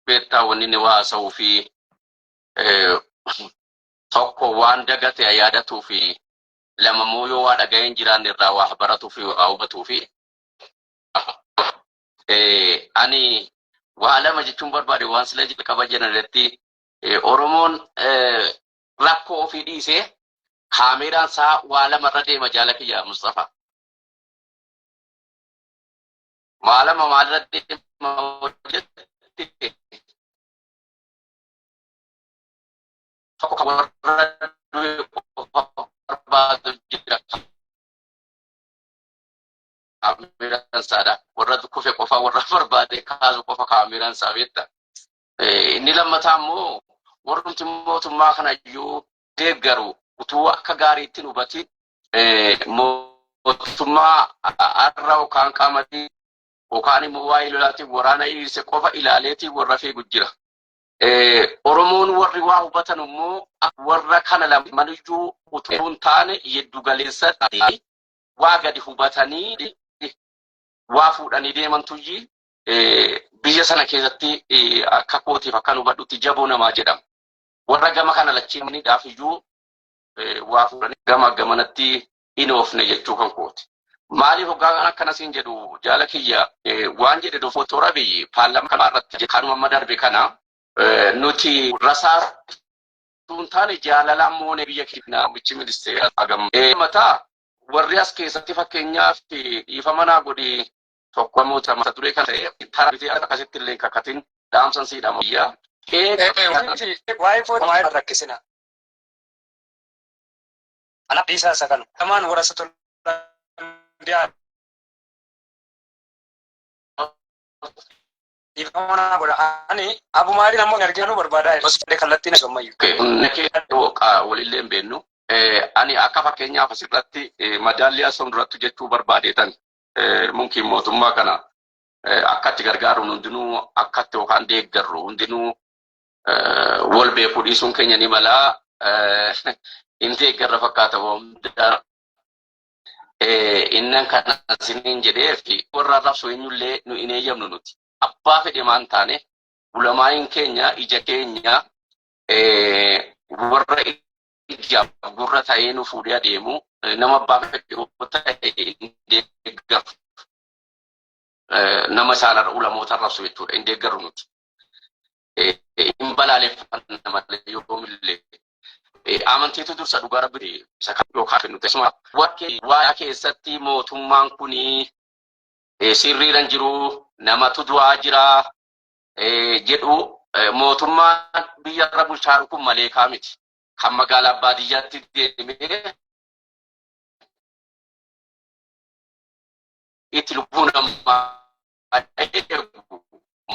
Beektaa wanni inni waa haasa'uu fi tokko waan dagate yaadatuu fi lama immoo yoo waa dhaga'ee hin jiraanne irraa waa baratuu fi waa hubatuu fi ani waa lama jechuun barbaade waan sila jalqaba jedhan irratti Oromoon rakkoo ofii dhiisee kaameeraan isaa waa lama irra deema jaala kiyya Mustafa. Waa lama maalirra deema jette tokko kan warra du'e qofa barbaadu jira kaameeraan isaadha. Warra kufe qofa warra barbaade kaasu qofa kaameeraan isaa beekta. Inni lammataa immoo warrumti mootummaa kana iyyuu deeggaru utuu akka gaariitti hin hubatin mootummaa har'a yookaan qamadii yookaan immoo waa'ee lolaatiin waraana hiriirse qofa ilaaleetiin warra fiigu jira. Oromoon warri waa hubatan immoo warra kana lamaniyyuu utuu hin taane giddu galeessatti waa gadi hubatanii waa fuudhanii deemantuyyi biyya sana keessatti akka kootiif akkan hubadhutti jaboo namaa jedhama. Warra gama kana lachiinidhaaf iyyuu waa fuudhanii gama gamanatti hin oofne jechuu kan kooti. Maaliif hoggaa akkana siin jedhu jaala kiyya waan jedhe Dooktor Abiy paarlaamaa kana irratti kanuma amma darbe kana nuti rasaasa hin taane jaalalaan moonee biyya keenya muummichi ministeera hagam. Mataa warri as keessatti fakkeenyaaf dhiifama naa godhi tokko moota mata duree kan ta'e tara bitee akkasitti illee kakatin dhaamsan siidhama biyya. Waa'ee foon waa'ee rakkisina. Ana dhiisaa isa kana. Lamaan warra tola dhiifama naa godha. Ani abumaaliin ammoo arginu barbaadaa jira. Kallattiin ammayyuu. Walillee hin beennu. Ani akka fakkeenyaaf asirratti madaalli asoo duratti jechuu barbaadeetan mumkin mootummaa kana akkatti gargaaruun hundinuu akkatti yookaan deeggarru hundinuu wal beekuu dhiisuun keenya ni malaa hin deeggarra fakkaata hundaa innan kana isiniin jedhee fi warra arrabsu eenyullee nu hin eeyyamnu nuti. Abbaa fedhe maan taane ulamaa'iin keenya ija keenya warra ijaaf gurra ta'ee nu fuudhee adeemu nama abbaa fedhe yoo ta'e hin deeggaru. Nama isaan ulamoota arrabsu jechuudha hin deeggaru nuti. Hin balaaleffanna malee yoomillee. Amantiitu dursa dhugaa rabbi isa kan yookaan kennu keessumaa waa keessatti mootummaan kun sirriidhaan jiru namatu du'aa jira jedhu mootummaan biyya irra bulchaa kun maleekaa miti. Kan magaalaa baadiyyaatti deemee itti lubbuu namaa eegu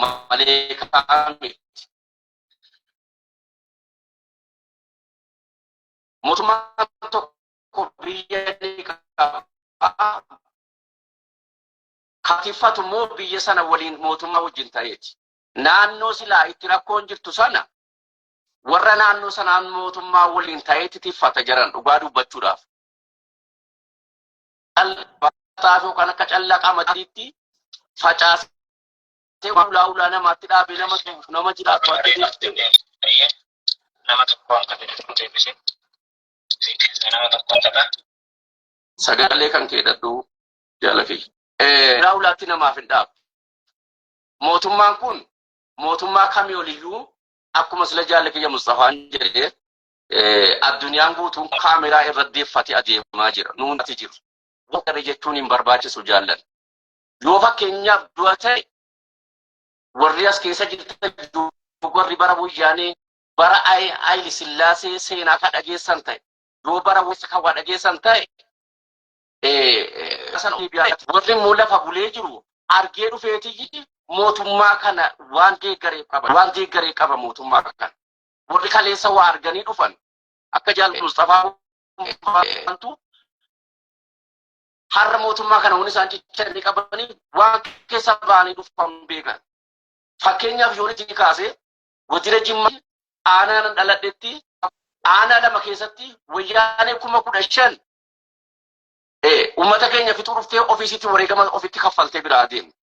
maleekaa miti. Mootummaan tokko biyya ni qaba. Katifatu immoo biyya sana waliin mootummaa wajjin ta'eeti. Naannoo silaa itti rakkoon jirtu sana warra naannoo sanaan mootummaa waliin ta'eeti tiffata jiran dhugaa dubbachuudhaaf. Xaafii yookaan akka callaa qamadiitti facaasee ulaa ulaa namaatti dhaabee nama nama jiraatu akka Nama tokko akka deebise. Nama tokko akka Sagalee kan kee dhadhu jaala kiyya. Ulaa ulaatti namaaf hin dhaabu. Mootummaan kun mootummaa kamii oliyyuu akkuma sila jaalli kiyya Mustafaan jedhee addunyaan guutuun kaameraa irra deeffatee adeemaa jira. Nuun ati jiru. Warra jechuun hin barbaachisu jaallan. Yoo fakkeenyaaf du'a ta'e warri as keessa jirtan warri bara wayyaanee bara Haayile Sillaasee seenaa kan dhageessan ta'e yoo bara wayyaanee kan waa dhageessan ta'e warri immoo lafa bulee jiru argee dhufeetii mootummaa kana waan deeggaree qaba waan deeggaree qaba mootummaa kana. Warri kaleessa waa arganii dhufan akka jaal Mustafaa har'a mootummaa kana hundi isaan cichanii qabanii waan keessa ba'anii dhufan beekan. Fakkeenyaaf yoo itti kaase godina Jimmaa aanaa dhaladhetti aanaa lama keessatti wayyaanee 15,000 uummata keenya fixuu dhuftee ofiisitti wareegama ofitti kaffaltee biraa adeemte.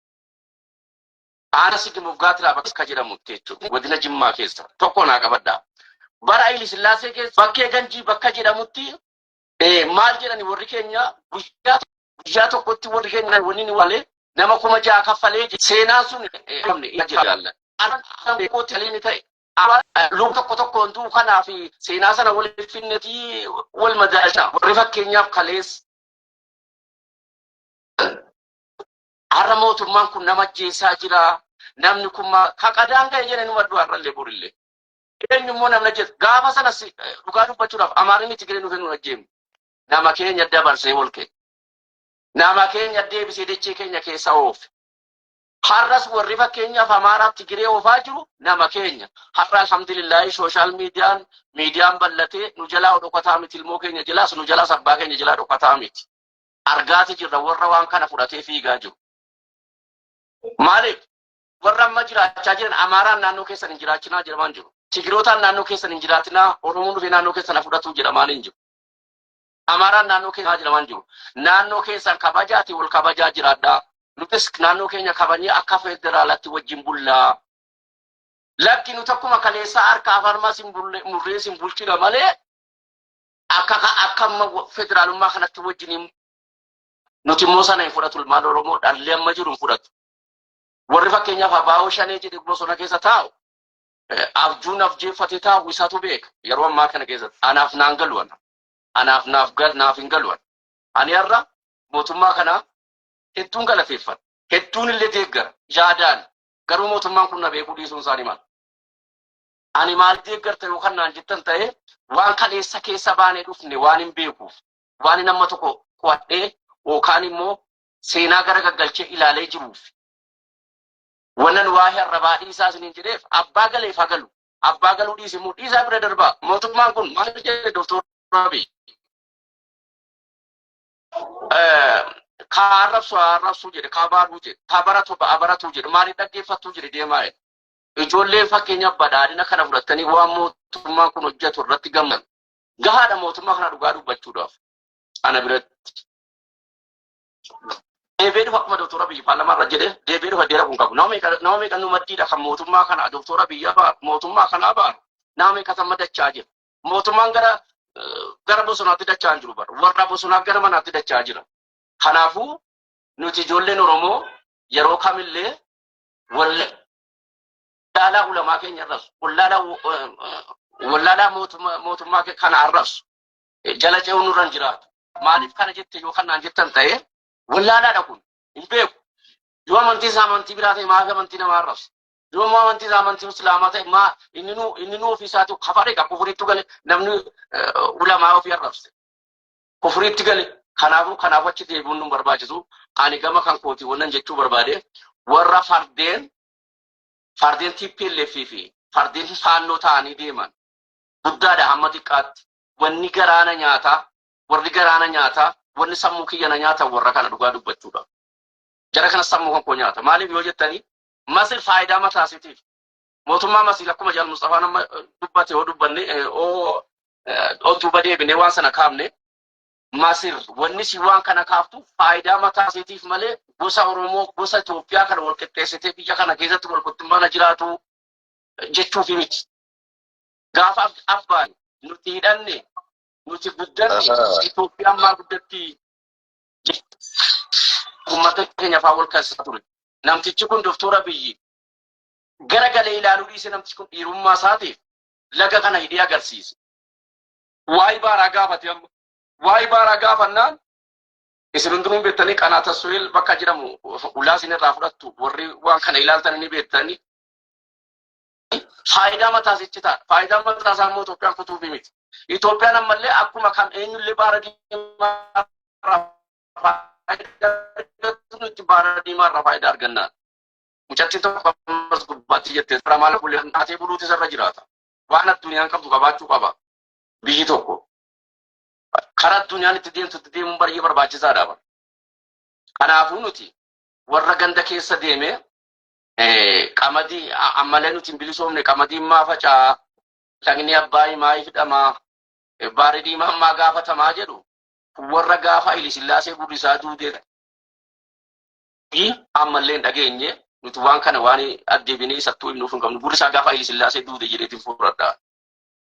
Aana Sigimuuf Gaatiraa bakka jedhamutti jechuudha. Godina Jimmaa keessa. Tokko naa qabadhaa. Bara Hayile Sillaasee keessa bakkee Ganjii bakka jedhamutti maal jedhani warri keenya guyyaa guyyaa tokkotti warri keenya wanni ni walee nama 6000 kaffalee jedhe. Seenaan sun jaallan. Ni ta'e. Luba tokko tokkoon du'u kanaa fi seenaa sana waliif finnetii wal madaalcha. Warri fakkeenyaaf kaleessa har'a mootummaan kun nama ajjeesaa jira. Namni kun ka qadaan ga'e jedhe numa du'a har'allee borillee. Eenyu immoo namni ajjeesu. Gaafa sanas dhugaa dubbachuudhaaf Amaarinni Tigiree dhufee nu ajjeefne. Nama keenya dabarsee ol kenne. Nama keenya deebisee dachee keenya keessa oofe. Har'as warri fakkeenyaaf Amaaraaf Tigiree oofaa jiru nama keenya. Har'a alhamdulillaahi social miidiyaan miidiyaan bal'atee nu jalaa dhokataa miti, ilmoo keenya jalaas nu jalaas abbaa keenya jalaa dhokataa miti. Argaati jirra warra waan kana fudhatee fiigaa jiru. Maaliif warra amma jiraachaa jiran Amaaraan naannoo keessan hin jiraachinaa jedhamaan jiru. Tigirootaan naannoo keessan hin jiraatinaa, Oromoon dhufee naannoo keessan fudhatuu jedhamaan hin jiru. Amaaraan naannoo keessan jedhamaan jiru. Naannoo keessan kabajaati wal kabajaa jiraadhaa. Nutis naannoo keenya kabajnee akka federaalaatti wajjin bullaa. Lakki nuti akkuma kaleessaa harka afaan sin murree sin bulchina malee akka akka amma federaalummaa kanatti wajjin nuti immoo sana hin fudhatu, ilmaan Oromoo dhalli amma jiru hin fudhatu. Warri fakkeenyaaf abaa'oo shanee jedhe bosona keessa taa'u abjuun abjeeffatee taa'u isaatu beeka yeroo ammaa kana keessatti anaaf naan galu ana. Anaaf naaf gal naaf hin galu ana. Ani har'a mootummaa kana hedduun galateeffadha. Hedduun illee deeggara yaadaan, garuu mootummaan kun na beekuu dhiisuun isaanii maal? Ani maal deeggarta yookaan naan jettan ta'ee waan kaleessa keessa baanee dhufne waan hin beekuuf, waan nama tokko qo'adhee yookaan immoo seenaa gara gaggalchee ilaalee jiruuf wannan waa'ee arrabaa dhiisaa isiniin jedheef abbaa galeef haa galu. Abbaa galuu dhiise immoo dhiisaa bira darbaa. Mootummaan kun maal jedhe Doktor Abiy? Kaa arrabsu haa arrabsuu jedhe, kaa baaduu jedhe, kaa baratu haa baratuu jedhe, maaliif dhaggeeffattuu jedhe deemaa jedhe. Ijoolleen fakkeenyaaf badhaadhina kana fudhatanii waan mootummaan kun hojjetu irratti gammadan. Gahaadha mootummaa kana dhugaa dubbachuudhaaf. Ana biratti. Deebi'ee dhufa akkuma Doktor Abiyyi paarlaamaa irra jedhe deebi'ee dhufa deera kun qabu. Nama meeqa nu maddiidha kan mootummaa kana Doktor Abiyyi abaaru, mootummaa kana abaaru, nama meeqa amma dachaa jira. Mootummaan gara bosonaatti dachaa hin jiru bara. Warra bosonaa gara manaatti dachaa jira. Kanaafuu nuti ijoolleen Oromoo yeroo kamillee wallaalaa ulamaa keenya arrabsu, wallaalaa mootummaa kana arrabsu jala ce'uun nurra hin jiraatu. Maaliif kana jette yoo kanaan jettan ta'e wallaalaadha kun hin beeku. Yoo amantii isaa amantii biraa ta'e maaf amantii namaa arrabsa? Yoo immoo amantii isaa amantii islaamaa ta'e maa inni nu ofii isaatu kafare ka kufuriitti gale namni ulamaa ofii arrabse. Kufuriitti gale, kanaafuu achi deebi'uun nu barbaachisu. Ani gama kan kooti wannan jechuu barbaade warra fardeen TPLF fi fardeen faannoo ta'anii deeman guddaadha hamma xiqqaatti. Wanni garaana nyaataa, warri garaana nyaataa, wanni sammuu kiyya na nyaatan warra kana dhugaa dubbachuudha. Jara kana sammuu kan koo nyaata. Maaliif yoo jettanii Masir faayidaa mataa isiitiif. Mootummaa Masir akkuma Jaal Mustafaan amma dubbate yoo dubbanne oo duuba deebinee waan sana kaafne Masir wanni si waan kana kaaftu faayidaa mataa isiitiif malee gosa Oromoo gosa Itoophiyaa kana wal qixxeessitee biyya kana keessatti wal qixxummaan jiraatu jechuufi miti. Gaafa abbaan nuti hidhanne nuti guddanne Itoophiyaan maa guddatti uummata keenya fa'aa wal keessaa ture. Namtichi kun Doktor Abiyyi gara galee ilaaluu dhiise, namtichi kun dhiirummaa isaatiif laga kana hidhee agarsiise. Waa'ee baaraa gaafate amma. Waa'ee baaraa gaafannaan isin hundinuu beektanii qanaata Suweel bakka jedhamu ulaa isin irraa fudhattu warri waan kana ilaaltan ni beektanii. Faayidaa mataa isitti ta'a. Faayidaa mataa isaa immoo Itoophiyaan kutuufi miti. Itoophiyaan ammallee akkuma kan eenyullee baara diimaa irraa faayidaa argatu nuti baara diimaa irraa faayidaa argannaa. Mucattiin tokko ammas gubbaatti jettee bara maal bulee taatee buluuti isarra jiraata. Waan addunyaan qabdu qabaachuu qaba. Biyyi tokko. Karaa addunyaan itti deemtu itti deemuun baay'ee barbaachisaadha. Kanaafuu nuti warra ganda keessa deemee qamadii ammallee nuti hin bilisoomne, qamadiin maa facaa, lagni Abbaayii maa hidhamaa, baarri diimaan maa gaafatamaa jedhu warra gaafa Hayilisillaasee gurri isaa duudee ammallee hin dhageenye. Nuti waan kana waan addeebinee isattuu himnuuf hin qabnu. Gurri isaa gaafa Haayile Sillaasee duude jedheetiin fudhadha.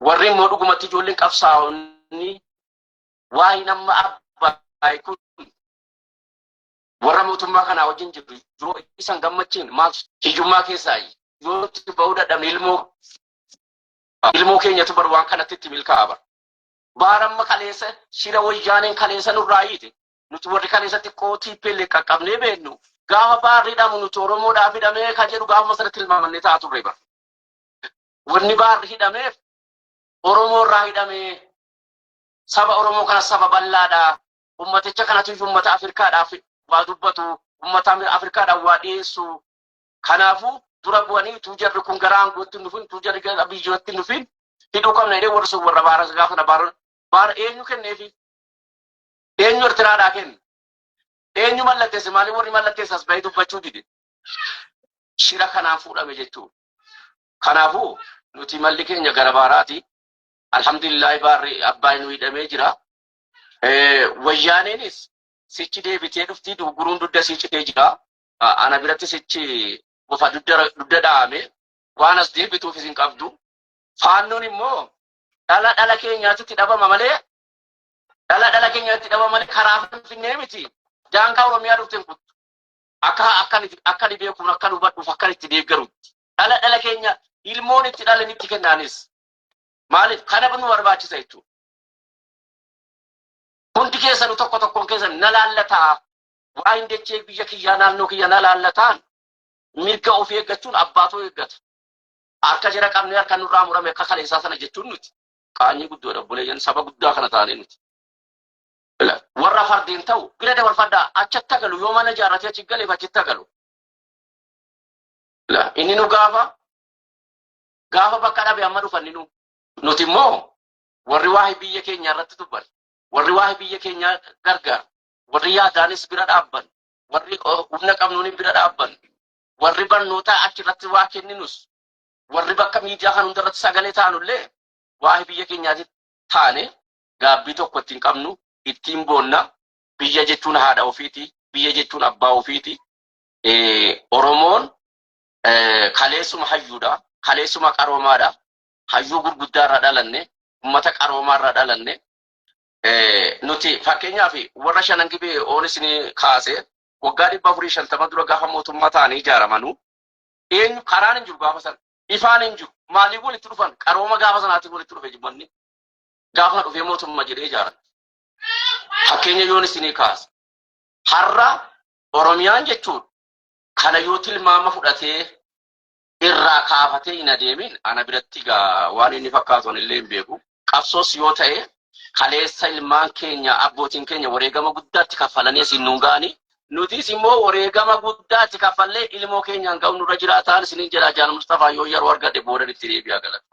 Warri immoo dhugumatti ijoolleen qabsaa'onni waa'ee nama Abbaay kun warra mootummaa kanaa wajjin jiru yoo isan gammachiin maal hiyyummaa keessaa yoo itti ba'uu dadhabne, ilmoo keenyatu bar waan kanatti itti milkaa'a bar. Baaramma kaleessa shira wayyaaneen kaleessa nurraa hiite. Nuti warri kaleessa xiqqoo TPL qaqqabnee beeknu, gaafa baarri hidhamu nuti Oromoodhaaf hidhamee kan jedhu gaafa masarratti tilmaamannee ta'a turre bar. Wanni baarri hidhameef Oromoo irraa hidhamee, saba Oromoo kana saba bal'aadha. Ummaticha kanatu ummata Afrikaadhaaf waa dubbatu, ummata Afrikaadhaaf waa dhiyeessu. Kanaafuu dura bu'anii utuu jarri kun gara aangootti hin dhufin, utuu jarri gara biyyootti hin dhufin hidhuu qabna jedhee warri sun warra baara gaafa sana baara eenyu kenneefi? Eenyu Ertiraadhaa kenne? Eenyu mallatteesse? Maaliif warri mallatteesse as bahee dubbachuu dide? Shira kanaan fuudhame jechuudha. Kanaafuu nuti malli keenya gara baaraati. Alhamdulillahi, baarri Abbaay nu hidhamee jira. Wayyaaneenis sichi deebitee dhuftii dugguruun dugda sii citee jira. Ana biratti sichi bofa dugda dha'ame waan as deebituuf isin qabdu. Faannoon immoo dhala dhala keenyaatti dhabama malee, dhala dhala keenyaatti dhabama malee karaa Finfinnee miti. Daangaa Oromiyaa dhufteen kuttu. Akka ani beekuun, akka hubadhuuf, akka itti deeggarutti. Dhala dhala keenya ilmoon itti dhalan itti kennaanis. Maaliif kana nu barbaachisa jechuudha. Hundi keessanuu tokko tokkoon keessan na laallataa. Waa'een dachee biyya kiyyaa, naannoo kiyya na laallataan, mirga ofii eeggachuun abbaatu eeggata. Harka jara qabnee harka nurraa murame akka kaleessaa sana jechuun nuti qaanyii guddoodha, obboleeyyan, saba guddaa kana taanee nuti. Warra fardeen ta'u bira dabarfadhaa, achitti galu, yoo mana ijaarratee achi galeef achitti galu. Inni nu gaafa bakka dhabe amma dhufanni nu. Nuti immoo warri waa'ee biyya keenya irratti dubban, warri waa'ee biyya keenyaa gargaaru, warri yaadaanis bira dhaabban, warri humna qabnuun bira dhaabban, warri barnoota achirratti waa kenninus, warri bakka miidiyaa kan hundarratti sagalee taanullee waa'ee biyya keenyaatti taane gaabbii tokko ittiin qabnu, ittiin boonna. Biyya jechuun haadha ofiiti, biyya jechuun abbaa ofiiti. Oromoon kaleessuma hayyuudha, kaleessuma qaroomaadha. Hayyuu gurguddaa irraa dhalanne, ummata qaroomaa irraa dhalanne. Nuti fakkeenyaaf warra Shanan Gibee oon isin kaase, waggaa 450 dura gaafa mootummaa ta'anii ijaaramanuu eenyu karaan hin jiru gaafa sana, ifaan hin jiru. Maaliif walitti dhufan? Qarooma gaafa sanaatiin walitti dhufe. Jibbanni gaafa dhufee mootummaa jedhee ijaaran. Fakkeenya yoon isinii kaase, har'a Oromiyaan jechuun kana yoo tilmaama fudhatee irraa kaafatee hin adeemin, ana biratti gaa waan inni fakkaatu illee hin beeku. Qabsoos yoo ta'e, kaleessa ilmaan keenya, abbootiin keenya wareegama guddaatti kaffalanii asiin nuun ga'anii, nutis immoo wareegama guddaatti kaffallee ilmoo keenyaan ga'u nurra jiraataan isiniin jedha. Jaal Mustafaa, yoo yeroo argadhe booda itti deebi'a, galata.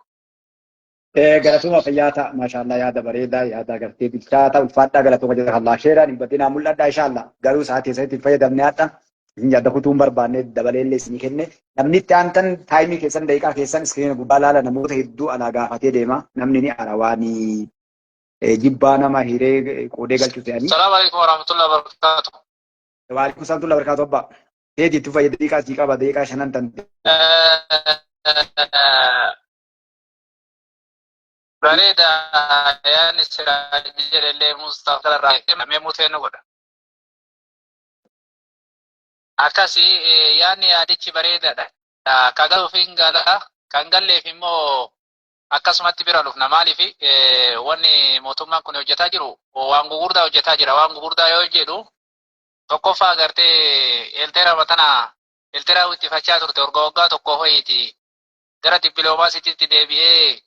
Galatuma, fayyaa ta'a. Maashaallah, yaada bareedaa, yaada agartee bilchaata, ulfaadhaa, galatuma jira. Allah sheeraan hin badinaa, mul'adhaa inshallah. Garuu sa'aatii keessatti hin fayyadamne hadha. Isin yaadda kutuu hin barbaanne, dabalee illee isinii kenne. Namni itti aantan time keessan, daqiiqaa keessan screen gubbaa laala, namoota hedduu alaa gaafatee deema. Namni ni ara waan jibbaa nama hiree qoodee galchu ta'anii. Salaamu alaikum warahmatullahi wabarakatuh. Waalaikum salaam barakaatu abbaa. Teeti itti fayyada, daqiiqaa sii qaba, daqiiqaa shanan tan. Bareeda, yaadni siraa jedhellee Mustafaa irraa mee mutee nu godha. Akkasi, yaadni yaadichi bareedaadha. Ka galuuf hin gala, kan galleef immoo akkasumatti bira dhufna. Maaliif wanni mootummaan kun hojjetaa jiru waan gugurdaa hojjetaa jira. Waan gugurdaa yoo jedhu, tokkoffaa agartee eelteera tana eelteeraa ittifachaa turte waggaa tokko ho'iiti. Gara dippiloomaasiitti deebi'ee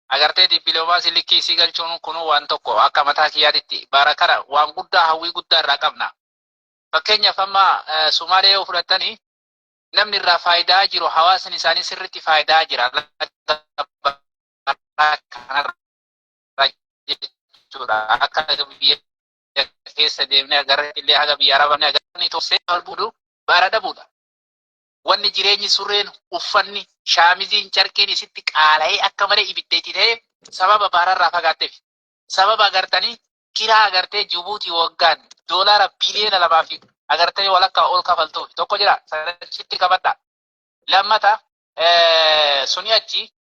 agartee dippiloomaasii likkii isii galchuun kun waan tokko akka mataa kiyyaatitti bara kana waan guddaa hawwii guddaa irraa qabna. Fakkeenyaaf amma Sumaalee yoo fudhattanii, namni irraa faayidaa jiru, hawaasni isaanii sirriitti faayidaa jira. Kanarra jechuudha. Akka biyya keessa deemnee agarra illee haga biyya arabaa agarra toosee bara dhabuudha. Wanni jireenyi, surreen, uffanni, shaamiziin, carqiin isitti qaala'ee akka malee ibidda itti ta'e sababa baararraa fagaatteef. Sababa agartanii kiraa agartee Jibuutii waggaan doolaara biliyoona 2 fi Agartanii walakkaa ol kafaltuuf tokko jira sanachitti qabadha. Lammata suni achi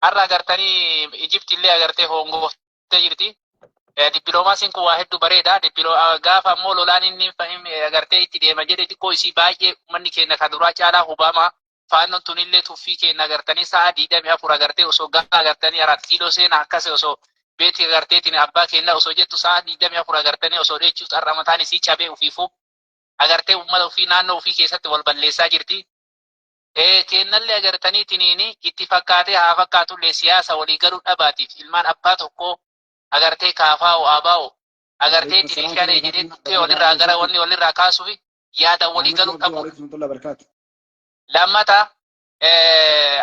har'a agartanii Ijipti illee agartee hongooftee jirti. Dippiloomaasiin kun waa hedduu bareeda. Gaafa ammoo lolaan inni agartee itti deema jedhe xiqqoo isii baay'ee uummanni keenya kan duraa caalaa hubama. Faannoon tunillee tuffii keenya agartanii sa'a 24 agartee osoo gaafa agartanii 4 kiiloo seenaa akkas osoo beeti agarteetiin abbaa keenya osoo jettu sa'a 24 agartanii osoo dheechuus har'a mataan isii cabee ufiifuu agartee uummata ofii naannoo ofii keessatti wal balleessaa jirti. Kennallee agartanii tiniini itti fakkaatee haa fakkaatullee siyaasa walii galuu dhabaatiif ilmaan abbaa tokkoo agartee kaafaa'u abaa'u agartee tiniin shanee jedhee dhukkee walirraa gara wanni walirraa kaasuuf yaada walii galuu dhabuudha. Lammata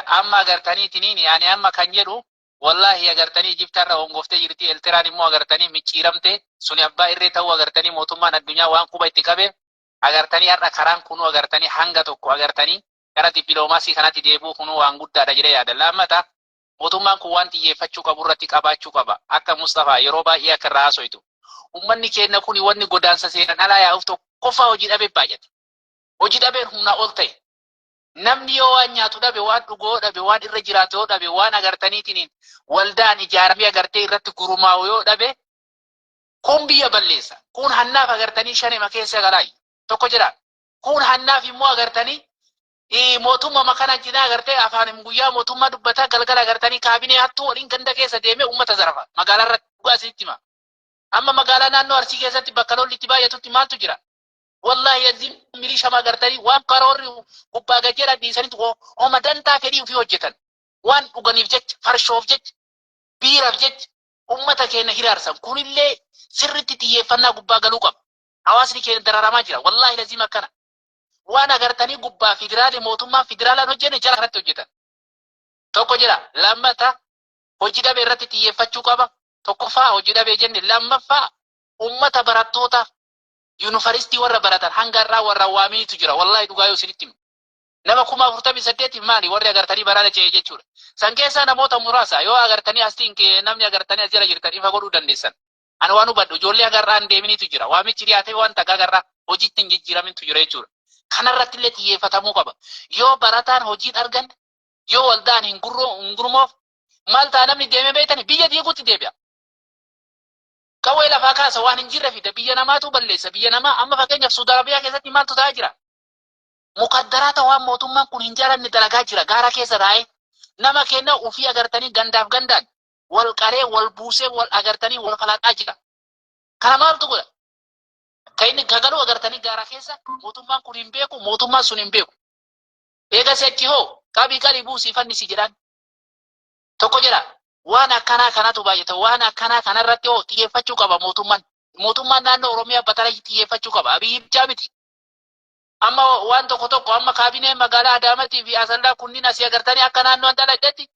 amma agartanii tiniini ani amma kan jedhu, wallaahi, agartanii Ijiptaarra hongoftee jirti. Eltiraan immoo agartanii micciiramte. Suni abbaa irree ta'uu agartanii mootummaan addunyaa waan quba itti qabe agartanii har'a karaan kunuu agartanii hanga tokko agartanii gara dippiloomaasii kanatti deebi'uu kunuu waan guddaadha jedhee yaada. Lammata mootummaan kun waan xiyyeeffachuu qabu irratti qabaachuu qaba. Akka Mustafaa yeroo baay'ee akka irraa haasoitu. Uummanni keenya kuni wanni godaansa seeran alaa yaa'uuf tokkoffaa hojii dhabee baay'ate. Hojii dhabeen humnaa ol ta'e. Namni yoo waan nyaatu dhabe, waan dhugoo dhabe, waan irra jiraatu yoo dhabe, waan agartaniitiin waldaan ijaaramee agartee irratti gurmaa'u yoo dhabe, kun biyya balleessa. Kun hannaaf agartanii shanema keessa galaayi. Tokko jira. Kun hannaaf immoo agartanii mootummaa kana cinaa agartee afaan guyyaa mootummaa dubbataa galgala agartanii kaabinee hattuu waliin ganda keessa deemee uummata zarafa. Magaalaa irratti dhugaa isinitti hima. Amma magaalaa naannoo Arsii keessatti bakka lolli itti baay'atutti maaltu jira? Wallahi azim milishaa agartanii waan karoorri gubbaa gad jedhan dhiisanitti homa dantaa fedhii ofii hojjetan. Waan dhuganiif jecha, farshoof jecha, biiraaf jecha uummata keenya hiraarsan. Kunillee sirriitti xiyyeeffannaa gubbaa galuu qaba. Hawaasni keenya dararamaa jira. Wallahi lazim akkana. Waan agartanii gubbaa federaalii mootummaa federaalaan hojjenne jala kanatti hojjetan. Tokko jira. Lammata hojii dhabee irratti xiyyeeffachuu qaba. Tokkoffaa hojii dhabee jenne, lammaffaa uummata barattoota yuunivarsiitii warra baratan hanga irraa warra waaminitu jira. Wallahi dhugaa yoo isinitti himu. Nama 48,000 maali warri agartanii baraana ce'e jechuudha. San keessaa namoota muraasa yoo agartanii astiin namni agartanii as jala jirtan ifa godhuu dandeessan. Ani waan hubadhu ijoollee agarraa hin deeminitu jira. Waamichi dhiyaatee waan takka agarraa hojiitti hin jijjiiramintu jira jechuudha. Kanarratti illee xiyyeeffatamuu qaba. Yoo barataan hojiin argan, yoo waldaan hin gurmoof, maal ta'a namni deemee beektani biyya diiguutti deebi'a. Qawwee lafaa kaasa, waan hin jirre fida, biyya namaatu balleessa. Biyya namaa amma fakkeenyaaf Suudi Arabiyaa keessatti maaltu ta'aa jira? Mukaddaraata waan mootummaan kun hin jaalanne dalagaa jira gaara keessa taa'ee. Nama keenya ofii agartanii gandaaf gandaan wal qaree, wal buusee, wal agartanii wal falaxaa jira. Kana maaltu godha? Kan inni gagaluu agartanii gaara keessa mootummaan kun hin beeku, mootummaan sun hin beeku. Eegas achi hoo qabii qarii buusii fannisi jedhaan. Tokko jira, waan akkanaa kanatu baay'ata. Waan akkanaa kanarratti hoo xiyyeeffachuu qaba mootummaan. Mootummaan naannoo Oromiyaa batara xiyyeeffachuu qaba. Abiyyi bichaa miti. Amma waan tokko tokko amma kaabinee magaalaa Adaamatii fi Asallaa kunniin asii agartanii akka naannoo dalagetti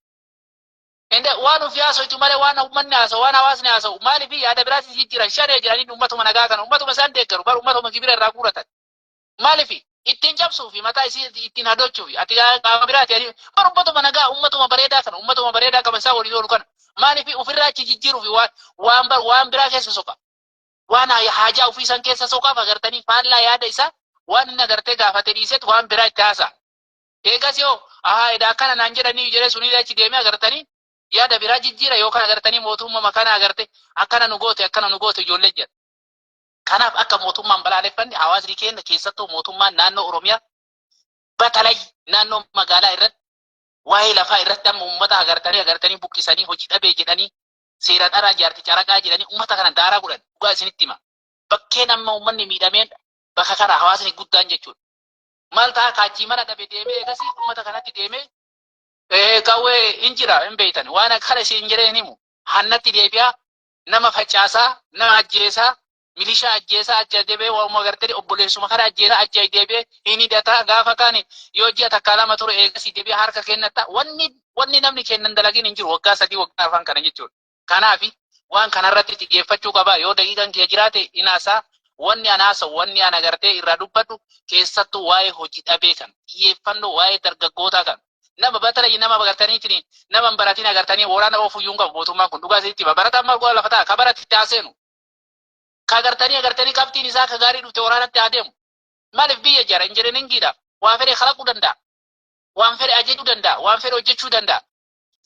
Inde waan ofii haasa'u malee waan uummanni haasa'u, waan hawaasni haasa'u maaliif yaada biraas jijjiiran shanee jedhanii uummatuma nagaa kana, uummatuma isaan deeggaru bar, uummatuma gibira irraa guuratan. Maaliif ittiin cabsuu fi mataa isii ittiin hadochuu fi ati qaama biraati bar uummatuma nagaa, uummatuma bareedaa kana, uummatuma bareedaa qaba isaa waliin oolu kana maaliif ofirraa achi jijjiiruu fi waan waan bar waan biraa keessa soqa. Waan haajaa ofii san keessa soqaaf agartanii faallaa yaada isaa waan inni agartee gaafate dhiisetu waan biraa itti haasa'a. Eegas yoo ahaa edaa akkana naan jedhanii jedhee sunii achi deemee agartanii yaada biraa jijjiira yookaan agartanii mootummaa kana agarte akkana nu goote, akkana nu goote ijoollee jedha. Kanaaf akka mootummaan balaaleffanne hawaasni keenya, keessattuu mootummaan naannoo Oromiyaa batalay naannoo magaalaa irratti waa'ee lafaa irratti amma uummata agartanii buqqisanii, hojii dhabee jedhanii, seera dharaa jaarti caraqaa jedhanii uummata kana daaraa godhan. Dhugaa isinitti hima. Bakkeen amma uummanni miidhameen bakka kana hawaasni guddaan jechuudha. Maal ta'a? Kaachii mana dhabe deemee eegasii uummata kanatti deemee qawwee hin jira hin beektan waan akkana isin jedhee hin himu. Hannatti deebi'aa, nama facaasaa, nama ajjeesaa, milishaa ajjeesaa, achi deebi'ee waanuma agartee obboleessuma kana ajjeesaa, achi deebi'ee hin hidhataa. Gaafa kaan yoo ji'a takkaa lama ture eegasii deebi'ee harka kennata. Wanni namni kennan dalagin hin jiru waggaa 3, waggaa 4 kana jechuudha. Kanaaf waan kanarratti xiyyeeffachuu qaba. Yoo daqiiqaan kiyya jiraate inaasaa wanni an haasa'u, wanni an agartee irraa dubbadhu, keessattuu waa'ee hojii dhabee kan xiyyeeffannoo waa'ee dargaggootaa kan nama batala nama agartaniitiin nama hin baratin agartanii waraana oofuyyuu hin qabu mootummaan kun. Dhugaa isinitti hima. Barataan maal godha? Lafa ta'a. Ka barate haa seenu, ka agartanii qabxiin isaa ka gaarii dhufte waraanatti haa deemu. Maaliif biyya ijaara? Injineeringiidha. Waan fedhe kalaquu danda'a. Waan fedhe ajajuu danda'a. Waan fedhe hojjechuu danda'a.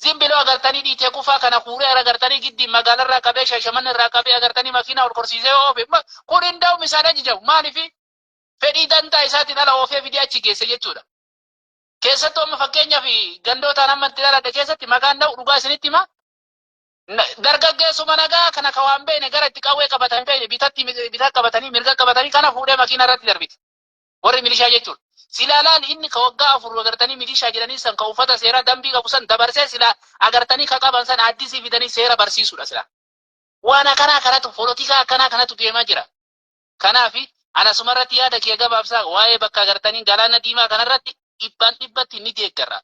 Zimbiloo agartanii dhiitee kufaa kana kuuree agartanii giddi magaalarraa qabee, Shaashamanne irraa qabee agartanii makiinaa ol korsiisee oofe. Kun hin da'u, isaan ajajamu. Maaliif? Fedhii dantaa isaatiin ala oofee fidee achi geesse jechuudha. Keessattuu amma fakkeenyaaf gandootaan amma itti dhaladhe keessatti maqaan dha'u, dhugaa isinitti hima. Dargaggeessuma nagaa kana ka waan beekne, gara itti qawwee qabatan beekne, bitatti bitaa qabatanii, mirga qabatanii, kana fuudhee makiina irratti darbiti. Warri milishaa jechuudha. Silaa laal, inni ka waggaa 4 agartanii milishaa jedhanii san, ka uffata seeraa dambii qabu san dabarsee, silaa agartanii ka qaban san addisii fidanii seera barsiisuudha silaa. Waan akkanaa kanatu, polotikaa akkanaa kanatu deemaa jira. Kanaaf anasuma irratti yaada kee gabaabsaa waa'ee bakka agartanii galaana diimaa kanarratti dhibbaan dhibbatti ni deeggarra.